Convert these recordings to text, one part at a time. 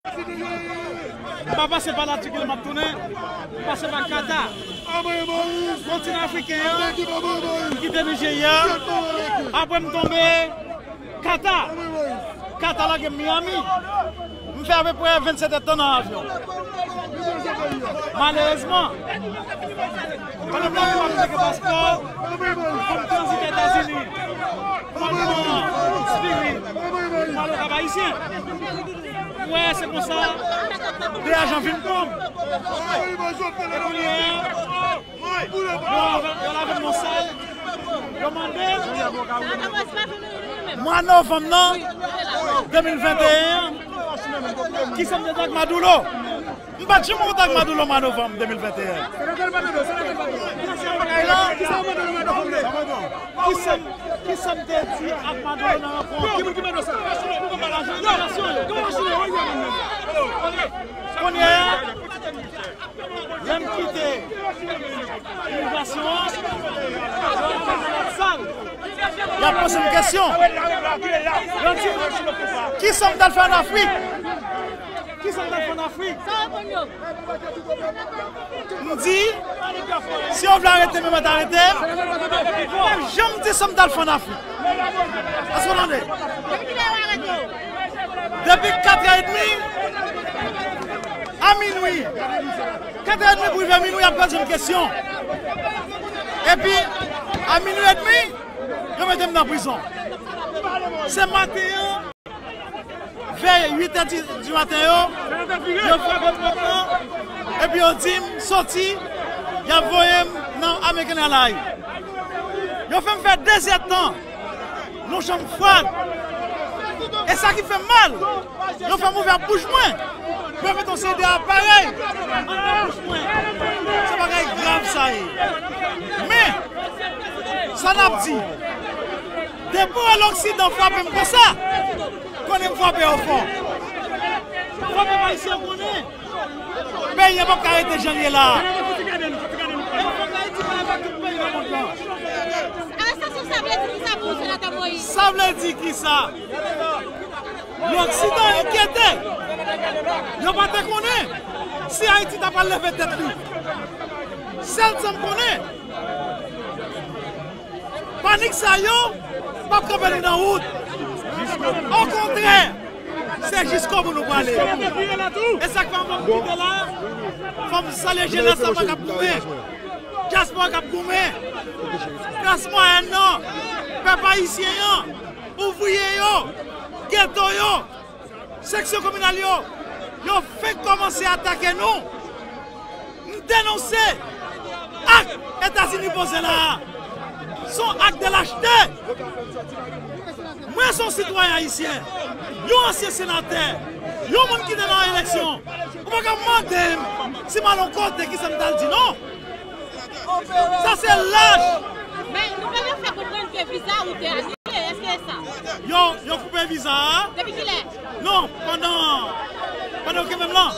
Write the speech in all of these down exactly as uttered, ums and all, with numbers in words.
M pa pase pa Latikil, m ap tounen. M pase pa Kata. Kontinan afriken an, m kite Nijerya. Apre m tonbe Kata. Kata lage m Miami. M fè apeprè vennsèt èdtan nan avyon. Malerezman, pandan m ap cheke paspò pou m tranzite Etazini, m ap pran Spirit pou m ale Kap Ayisyen. Wè, se konsa de ajan vin pran m. E kounye a, yo lave, yo lave m nan sèl. Yo mande mwa novanm nan de mil venteyen an, kisa m te di ak Maduro. M pa t janm kontak Maduro mwa novanm de mil venteyen. Kisa m, kisa m te di ak Maduro nan rankont? Kounye a, lè m kite imigrasyon an, sal. Y ap poze m kesyon. Yo di, kisa m t al fè ann Afrik? Kisa m t al fè ann Afrik? M di, si yo vle arete m, yo mèt arete m. M pa janm di sa m t al fè ann Afrik. Èske w tande? Depi katrè edmi a minwi, katrè edmi pou rive minwi, y ap poze m kesyon. Epi, a minwi edmi, yo mete m nan prizon. Se maten an, vè uit è di, di maten yo, yo frape pòt lan, epi yo di m soti, y ap voye m nan American Airlines. Yo fè m fè de zèdtan nan yon chanm fwad. E sa ki fè m mal, yo fè m ouvè bouch mwen pou yo mete yon seri de aparèy anndan bouch mwen. Se bagay grav sa ye. Men, sa n ap di, depi w wè Loksidan frape m konsa, konnen m frape yo fò. Fò pèp ayisyen konnen, peyi a p ap ka rete jan l ye la a. Fòk Ayiti pale avèk tout peyi nan mond lan. Arestasyon sa vle di kisa pou ou, Senatè Moïse? Sa vle di kisa? Loksidan enkyete. Yo pa te konnen si Ayiti ta pral leve tèt li. Sèl sa m konnen, panik sa yo p ap kanpe nou nan wout. Okontrè, se jiskobou nou prale. E sa k fè anvan m kite la, fò m salye jenès la k ap goumen. Dyaspora k ap goumen. Klas mwayèn nan, pèp ayisyen an, ouvriye yo, geto yo, seksyon kominal yo, yo fenk kòmanse atake nou. M denonse ak Etazini poze la a. Se yon ak de lachte. Mwen se yon sitwayen ayisyen, yon ansyen senatè, yon moun ki te nan eleksyon. Ou pa ka mande m si m al yon kote kisa m t al di non. Sa se laj. Men nou pa fè konprann ke viza ou te anile, èske e sa? Yo, yo koupe viza a. Depi kilè? Non, pandan, pandan yo kenbe m lan.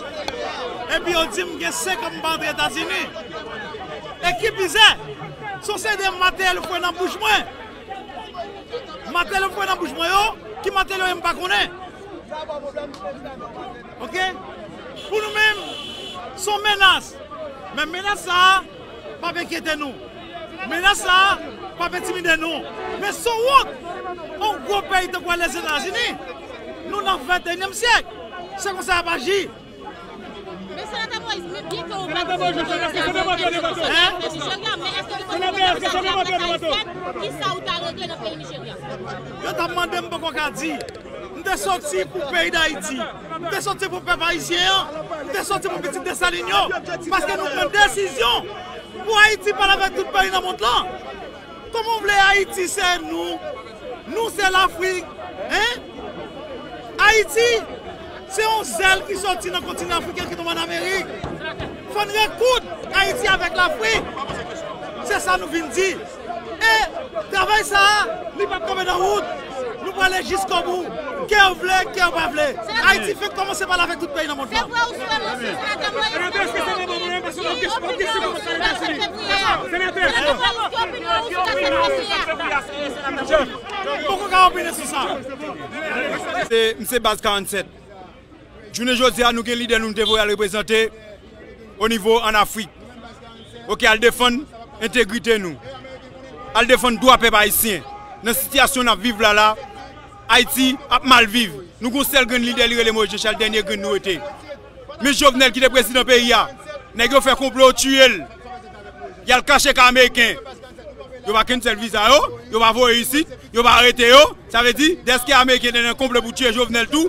Epi yo di m gen senk an m pa antre Etazini. E ki pizè, se yon seri de materyèl yo foure nan bouch mwen. Materyèl yo foure nan bouch mwen yo, ki materyèl yo ye m pa konnen. Oke? Pou nou menm, se yon menas. Men menas sa a p ap enkyete nou. Menas sa a p ap entimide nou. Men se yon wont. Yon gwo peyi tankou Lèzetazini, nou nan venteyinyèm syèk. Se konsa y ap aji. Men Senatè Moïse, men byen ke ou pa t di nou ki se Nijerya, men èske nou konn konn sa ki ap fèt Ayisyen, kisa ou ta regle nan peyi Nijerya? Yo t ap mande m, m poko ka di. M te soti pou peyi Dayiti. M te soti pou pèp ayisyen an. M te soti pou pitit Desalin yo. Paske nou pran desizyon pou Ayiti pale avèk tout peyi nan mond lan. Kòman w vle Ayiti se nou? Nou se Lafrik, en? Ayiti se yon zèl ki soti nan kontinan afriken ki tonbe ann Amerik. Fò n rekoud Ayiti avèk Lafrik. Se sa nou vin di. E travay sa a, li p ap kanpe nan wout. Nou prale jiskobou. Kè w vle, kè w pa vle. Ayiti fenk kòmanse pale avèk tout peyi nan mond lan. Se vre ou sou emosyon, Senatè Moïse? Senatè, èske se pa bon mwen, paske w ap gen, w ap gen sipò Etazini? Senatè, ki opinyon ou sou sa k ap pase a? Poko ka opine sou sa. Se, m se baz karannsèt. Jounen jodi a, nou gen lidè nou, nou te voye al reprezante o nivo ann Afrik. Oke, al defann entegrite nou. Al defann dwa pèp ayisyen. Nan sitiyasyon n ap viv la la, Ayiti ap mal viv. Nou gon sèl grenn lidè, li rele Moïse Jean Charles, dènye grenn nou rete. Men Jovenel ki te prezidan peyi a, nèg yo fè konplo, yo tiye l. Y al kache kay ameriken. Yo pa cancel viza yo, yo pa voye isit, yo pa arete yo. Sa vle di, dèske ameriken te nan konplo pou tiye Jovenel tou,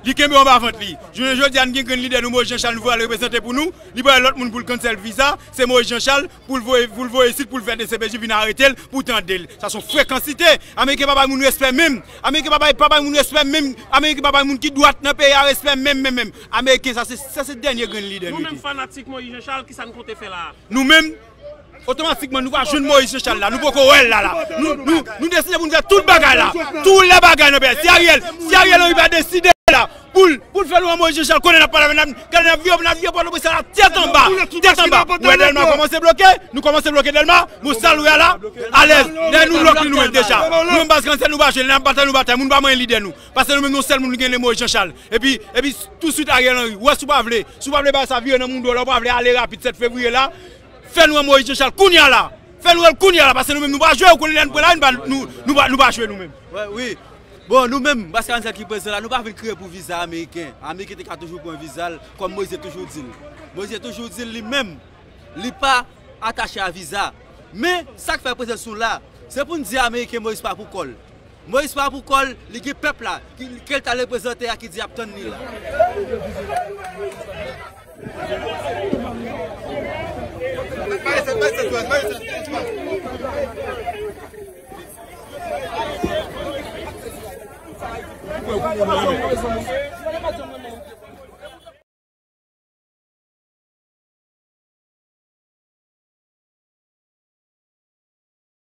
li kenbe yo anba vant li. Jounen jodi a, n gen grenn lidè nou, Moïse Jean Charles, nou voye al reprezante pou nou. Li pa lòt moun pou l cancel viza, se Moïse Jean Charles, pou l voye, pou l voye isit, pou l fè D C P J vin arete l, pou tande l. Sa se yon frekansite. Ameriken pa bay moun respè menm. Ameriken pa bay, pa bay moun respè menm. Ameriken pa bay moun ki dwat nan peyi a respè menm, menm, menm. Ameriken, sa se, sa se dènye grenn lidè nou. Nou menm fanatik Moïse Jean Charles, kisa n konte fè la a? Nou menm, otomatikman, nou va jwenn Moïse Jean Charles la. Nou poko wè l la, la. Nou, nou, nou deside pou nou fè tout bagay la. Tout lè bagay nan peyi. Si Ariel, si Ariel Henry pa deside la, pou l, pou l fè nou an Moïse Jean Charles, konnen n ap pale avè n, n ap, konnen n ap vire, n ap vire Pòtoprens la tèt anba, tèt anba. Ou wè Dèlma kòmanse bloke, nou kòmanse bloke Dèlma, bon, sa l wè a la, alèz. Lè nou lòk li nou menm deja. Nou menm baz Gransèl, nou pa jwe, lè n ap batay, nou batay. Moun pa manyen lidè nou. Paske nou menm, nou sèl moun ki gen, le Moïse Jean Charles. Epi, epi, touswit Ariel Henry. Wè, si w pa vle, si w pa vle bagay sa vire nan moun w, lè w pa vle ale rapid sèt fevriye la, fè nou an Moïse Jean Charles kounye a la. Fè nou an l kounye a la, paske nou menm, nou pa jwe, ou konnen lè n pran lari, nou pa, nou, nou pa, nou pa jwe nou menm. Wè, wi. Bon, nou menm, baz Gransèl ki prezan la, nou pa vin kriye pou viza ameriken. Ameriken te ka toujou pran viza l, kòm Moïse te toujou di l. Moïse te toujou di l, li menm, li pa atache a viza. Men, sa k fè prezans nou la, se pou n di ameriken Moïse pa pou kò l. Moïse pa pou kò l, li gen pèp la, ki, ke l t al reprezante a, ki di y ap tann li la.